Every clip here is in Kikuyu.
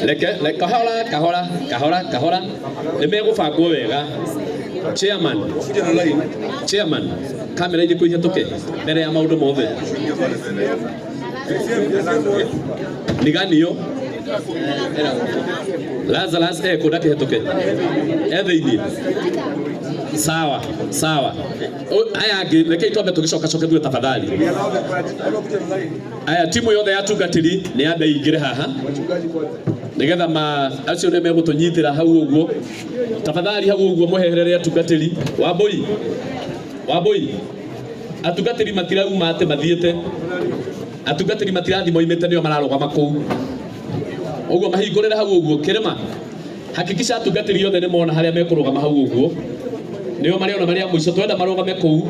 Reke kahora kahora kahora kahora, nĩ megũbangwo wega. Chairman, chairman, kamera irĩkũ ihĩtũke mbere ya maũndũ mothe? Niganio Lazarus ekũ ndakĩhĩtũke e thĩiniĩ. Sawa sawa. Aya angĩ rekei twambe tũgĩcokacoke tuge tafadhali. Aya timu yothe ya tungatĩri nĩ yambe ingĩre haha nigetha ma acio nĩ megũtũnyitĩra hau ũguo. Tafadhali hau ũguo mũheherere atungatĩri. Wambui, Wambui, atungatĩri matirauma atĩ mathiĩte, atungatĩri matirathi moimĩte, nĩo mararũgama kũu ũguo, mahingũrĩre hau ũguo kĩrĩma. Hakikisha atungatĩri othe nĩ mona harĩa mekũrũgama hau ũguo, nĩo marĩona marĩa mũico twenda marũgame kũu.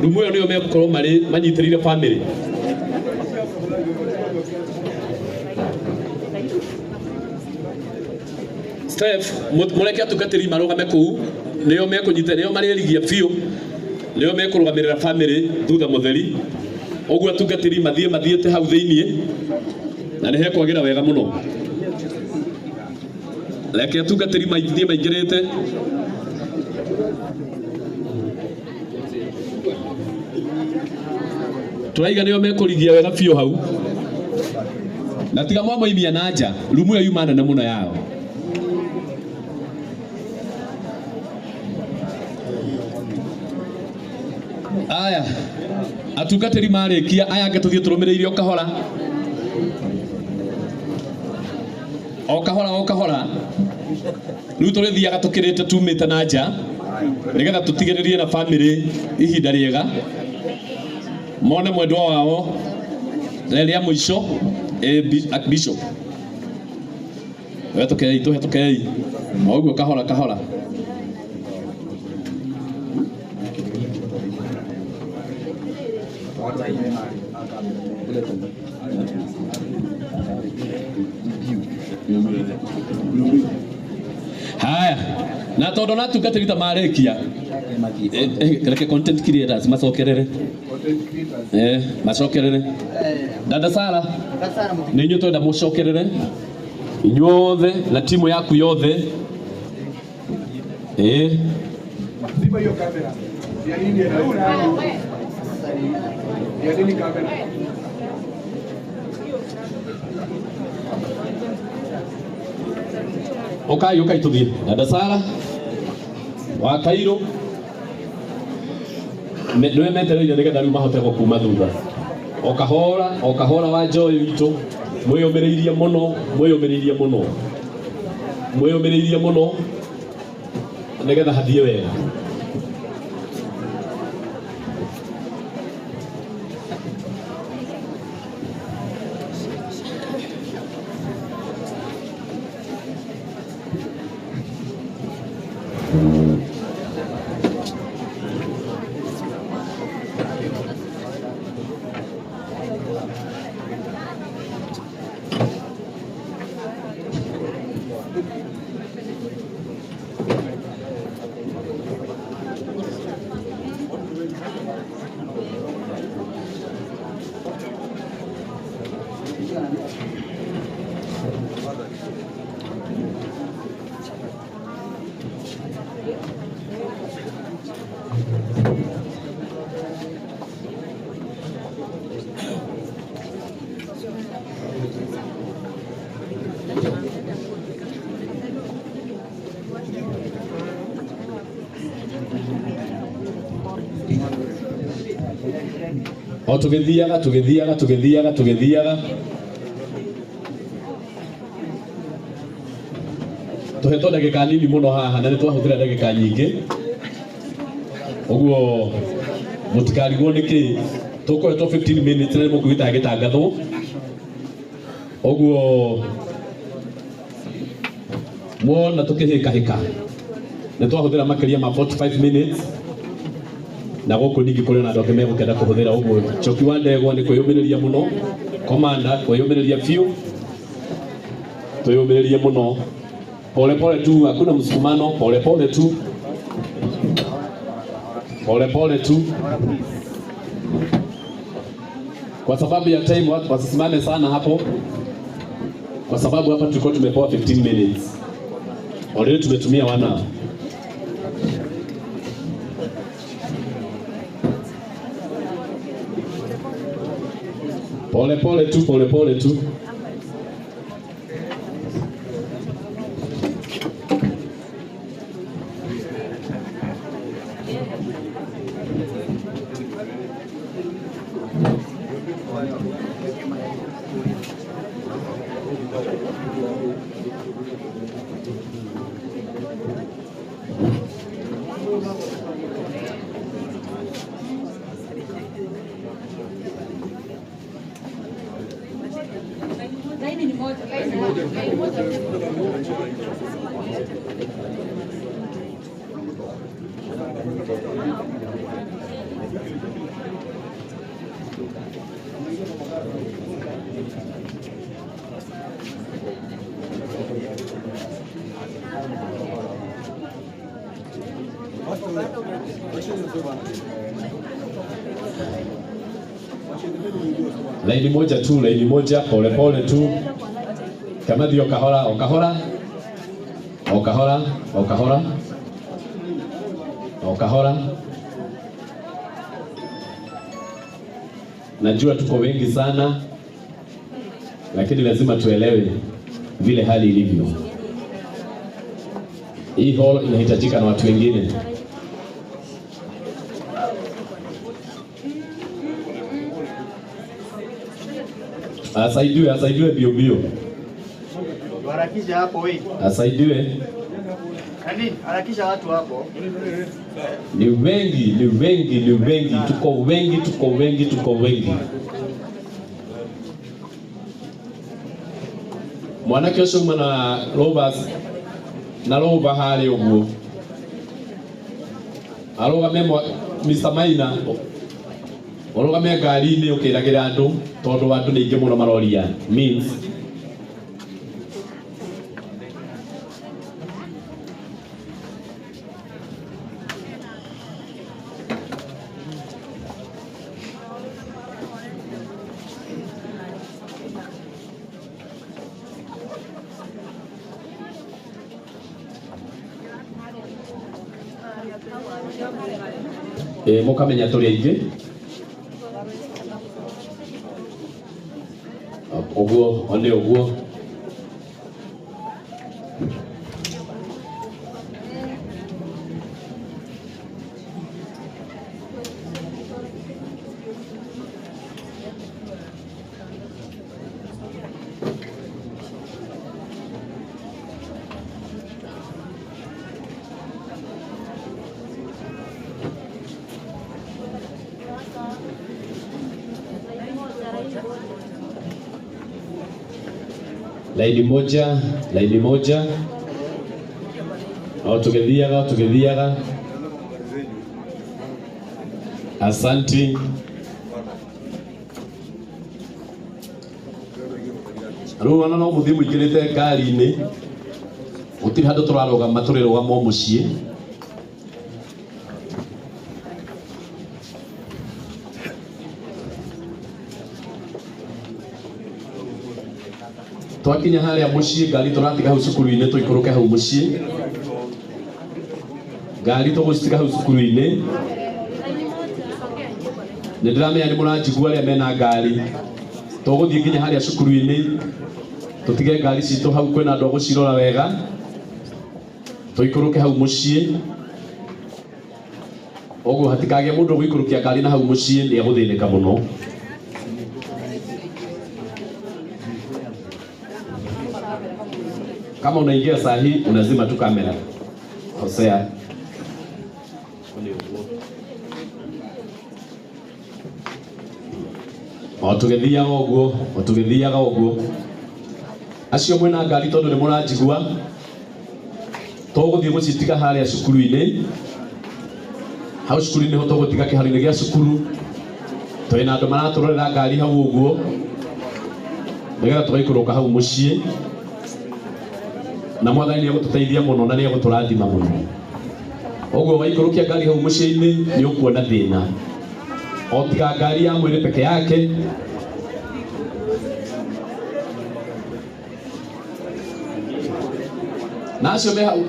Rumu ĩyo nĩyo megũkorwo marĩ manyitĩrĩire family. Steph, mũreke atungatĩri marũgame kũu, nĩo mekũnyita, nĩo marĩrigia biũ, nĩo mekũrũgamĩrĩra family thutha mũtheri. Ũguo atungatĩri mathiĩ mathiĩte hau thĩiniĩ na nĩ hekwagĩra wega mũno. Reke atungatĩri mathiĩ maingĩrĩte. Tũraiga nĩo mekũrigia wega biũ hau, na tiga mwamoimia na nja, rumu ĩyo yuma nene mũno yao. Aya atungatĩri marĩkia, aya angĩ tũthiĩ tũrũmĩrĩire o kahora o kahora o kahora. Rĩu tũrĩthiaga tũkĩrĩte tumĩte na nja nĩgetha tũtigĩrĩrie na family ihinda rĩega mone mwendwa wao rĩa mũico. Bishop, hetũkei, tũhetũkei o ũguo kahora kahora. Haya, na tondũ na atungatĩri ta marĩkia, reke content creators macokerere, macokerere. Dada Sara, nĩ inyuĩ twenda mũcokerere inyuothe na timu yaku yothe. Zima hiyo kamera. Ya nini ya Ya nini kamera? Ukai ukai tuthiĩ. Dada Sara wa Kairũ nĩwe metereire nĩgetha rĩu mahote gũkuma thutha o kahora o kahora. Wa Joy witũ, mwĩyũmĩrĩirie mũno, mwĩyũmĩrĩirie mũno, mwĩyũmĩrĩirie mũno nĩgetha hathiĩ wega. O tũgĩthiaga tũgĩthiaga tũgĩthiaga tũgĩthiaga, tũhetwo ndagĩka nini mũno haha na nĩ twahũthĩra ndagĩka nyingĩ ũguo, mũtikarigwo nĩkĩ tũkũhetwo 15 minutes na nĩ mũkuĩte agĩtangathwo ũguo mwona tũkĩhĩkahĩka nĩ twahũthĩra makĩria ma 45 minutes. Na gũkũ ningĩ kũrĩ na andũ angĩ megũkenda kũhũthĩra ũguo. Njoki wa Ndegwa nĩ kwĩyũmĩrĩria mũno, komanda kwĩyũmĩrĩria biũ, twĩyũmĩrĩrie mũno, pole pole tu, hakuna msukumano, pole pole tu, pole pole tu, kwa sababu ya time watu wasisimame sana hapo. Kwa sababu hapa tulikuwa tumepewa 15 minutes. Already tumetumia 1 hour. Pole pole tu, pole pole tu. Laini moja tu, laini moja, pole pole tu. Kamathi o kahora, o kahora. O kahora, o kahora. O kahora. Najua tuko wengi sana, lakini lazima tuelewe vile hali ilivyo. Hii hall inahitajika na watu wengine. Asaidiwe, asaidiwe bio bio. Harakisha hapo wewe. Asaidiwe. Nani? Harakisha watu hapo. Ni wengi, ni wengi, ni wengi. Tuko wengi, tuko wengi, tuko wengi. Mwanake ucio uma na Rovers na Rover harĩa ũguo. Arũgame Mr. Maina. Ũrũgame ngari-inĩ ũkĩragĩra andũ tondũ andũ nĩ aingĩ mũno maroria means mũkamenya tũrĩ aingĩ. Ũguo, one ũguo. Laini moja, laini moja. Au tugethiaga, tugethiaga. Asanti. Rĩu ona no mũthiĩ mũingĩrĩte ngari-inĩ, gũtirĩ handũ tũrarũgama, tũrĩrũgama o mũciĩ. Twakinya harĩa mũciĩ, ngari tũratiga hau cukuru-inĩ, tũikũrũke hau mũciĩ. Ngari tũgũcitiga hau cukuru-inĩ. Nĩ ndĩramenya nĩ mũranjigua arĩa mena ngari. Tũgũthiĩ nginya harĩa cukuru-inĩ, tũtige ngari citũ hau, kwĩna andũ a gũcirora wega. Tũikũrũke hau mũciĩ. Ũguo hatikagĩe mũndũ ũgũikũrũkia ngari na hau mũciĩ, nĩ egũthĩnĩka mũno. Kama unaingia saa hii unazima tu kamera. Hosea. O tũgĩthiaga ũguo, o tũgĩthiaga ũguo. Acio mwĩna ngari tondũ nĩ mũranjigua, tũgũthiĩ gũcitiga harĩa cukuru-inĩ. Hau cukuru-inĩ nĩho tũgũtiga kĩharo-inĩ gĩa cukuru. Twĩna andũ maratũrorera ngari hau ũguo, nĩgetha tũgaikũrũka hau mũciĩ. Na mwathani nĩ egũtũteithia mũno na nĩ egũtũrathima mũno. Ũguo waikũrũkia ngari hau mũciĩ-inĩ nĩ ũkuona thĩna. O tiga ngari ya mwĩrĩ peke yake. Na acio me hau.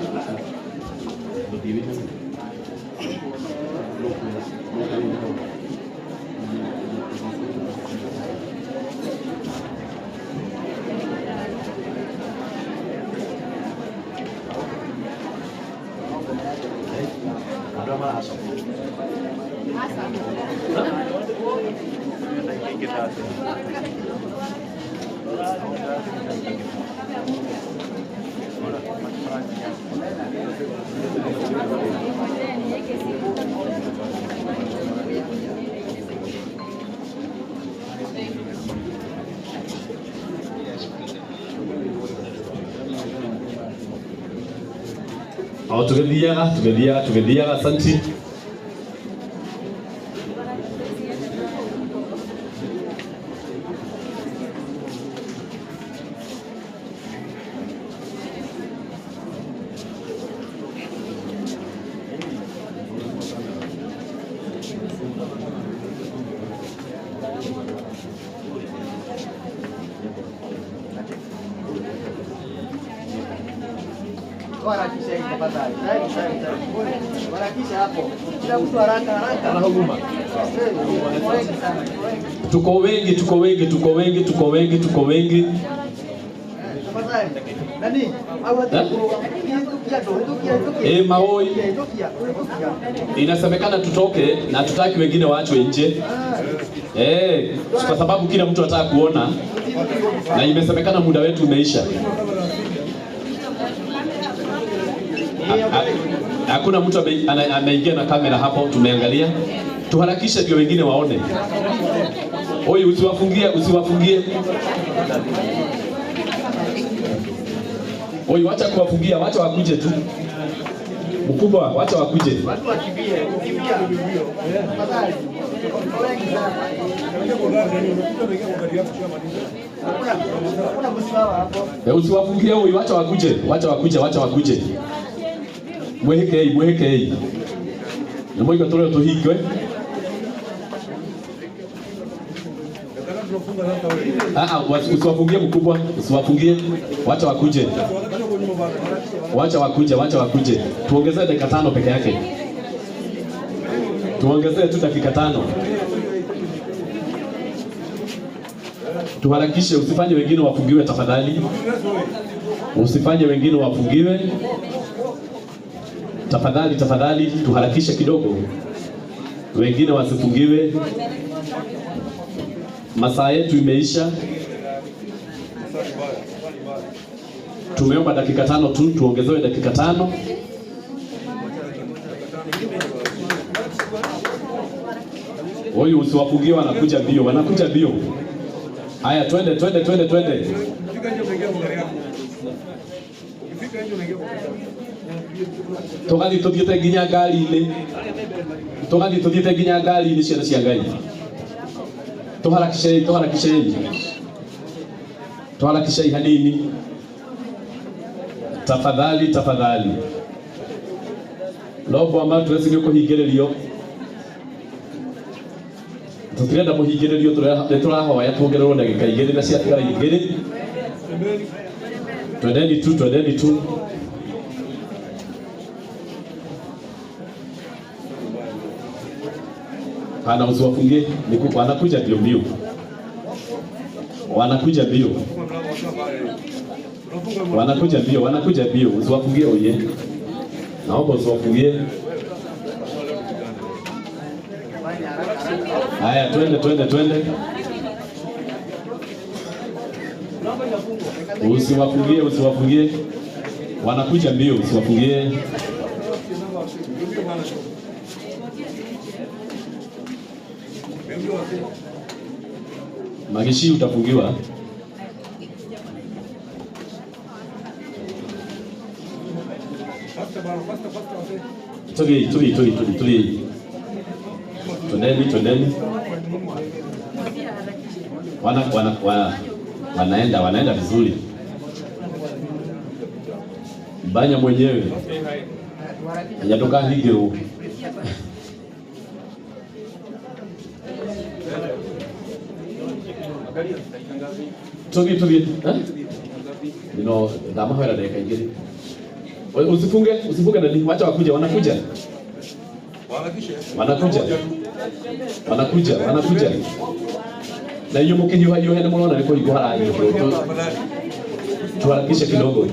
O tugithiaga asanti. Harakisha hapo. Kila mtu haraka haraka. Tuko wengi, tuko wengi, tuko wengi, tuko wengi, tuko wengi. Maoi. Inasemekana tutoke na tutaki wengine waachwe nje. Kwa sababu kila mtu anataka kuona na imesemekana muda wetu umeisha. Hakuna mtu ameingia na kamera hapo, tumeangalia. Tuharakishe ndio wengine waone. Oi, usiwafungie, usiwafungie. Oi, wacha kuwafungia, wacha wakuje tu. Mkubwa, wacha wakuje. Watu wakimbie, kimbia. Hakuna kusimama hapo. Usiwafungie oi, wacha wakuje, wacha wakuje, wacha wakuje. Mwehekei, mwehekei. Na mwiko toleo tuhikwe. Usiwafungie mkubwa, usiwafungie. Wacha wakuje. Wacha wakuje, wacha wakuje. Tuongezee dakika 5 peke yake. Tuongezee tu dakika 5. Tuharakishe, usifanye wengine wafungiwe tafadhali. Usifanye wengine wafungiwe. Tafadhali, tafadhali, tuharakishe kidogo. Wengine wasifungiwe. Masaa yetu imeisha. Tumeomba dakika 5 tu, tuongezewe dakika 5. Huyu usiwafungie, wanakuja bio, wanakuja bio. Haya, twende, twende, twende, twende. Tugathi tuthiete nginya ngari-inĩ. Tugathi tuthiete nginya ngari-inĩ ciana cia Ngai. Tuharakishei, tuharakishei. Tuharakishei hanini. Tafadhali, tafadhali. Lobo ama tuwezi nĩ ũkũhingĩrĩrio. Tũtirenda mũhingĩrĩrio, nĩ tũrahoya tuongererwo ndagĩka 2 na ciatigara 2. Twendeni tu, twendeni tu. Hana, usiwafungie, wanakuja mbio mbio. Wanakuja mbio. Wanakuja mbio, wanakuja mbio. Usiwafungie oye. Naomba usiwafungie. Haya, twende, twende, twende. Usiwafungie, usiwafungie. Wanakuja mbio, usiwafungie. Magishi utafungiwa. Tuli, tuli, tuli, tuli, tuli. Twendeni, twendeni. Wanaenda, wanaenda vizuri. Banya mwenyewe. Hajatoka higiro. Tugi, tugi. Eh? Nino, ndamahoera ndagĩka 2. Usifunge, usifunge nani, wacha wakuje, wanakuja. Wanakuja. Wanakuja, wanakuja. Na hiyo mkihiuha hiuha nĩ mũrona nĩ kũhingwo harahingwo. Tuharakishe kidogo.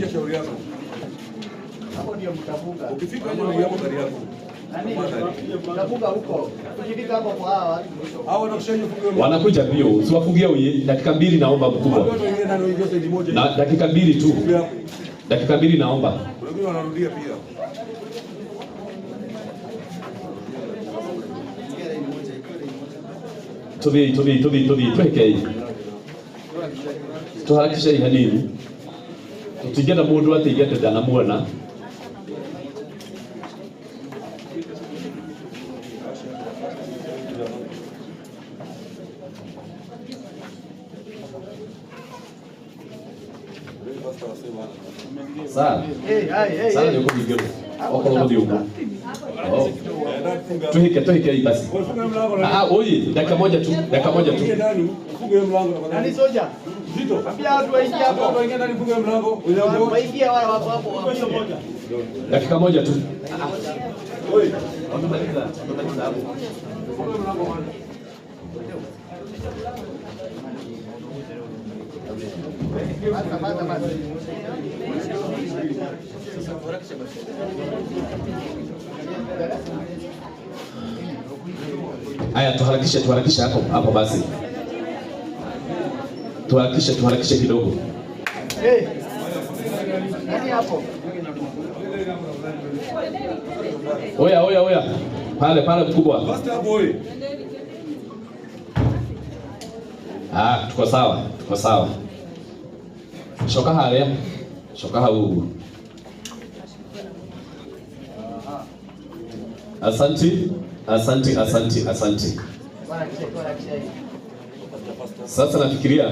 Hapo ndio mtafunga. Ukifika hapo ndio hapo gari yako. Nani? Mtafunga huko. Ukifika hapo kwa hawa watu. Hao wanakushauri ufunge. Wanakuja mbio, usiwafungie uye. Dakika mbili naomba mkubwa. Watu wengine ndani waingie side moja. Na dakika mbili tu. Dakika mbili naomba. Wengine wanarudia pia. Tuthii tuthii tuthii tuthii twekei. Tuharakishe hanini. Tutingĩenda mũndũ atĩ atĩ ndanamuona. Sara. Hey, hey, hey. Sara nĩ ũkũhingĩrwo. Okorwo gũthiĩ ũguo. Oh. Tuhike tuhike basi. Ufunge mlango na Ah, oye, dakika moja tu, dakika moja tu. Ingie ndani, ufunge mlango na Nani soja? Zito. Ambia watu waingie hapo. Watu waingie ndani, ufunge mlango. Waingie wale wako hapo. Wafunge. Dakika moja tu. Oi. Basta, basta, basta. Aya, tuharakishe tuharakishe hapo hapo basi. Tuharakishe tuharakishe kidogo. Hey. Nani hapo? Oya oya oya. Pale pale mkubwa. Basta boy. Ah, tuko sawa, tuko sawa. Shoka haria. Shoka hau. Asanti, asanti, asanti, asanti. Harakisha, harakisha. Sasa nafikiria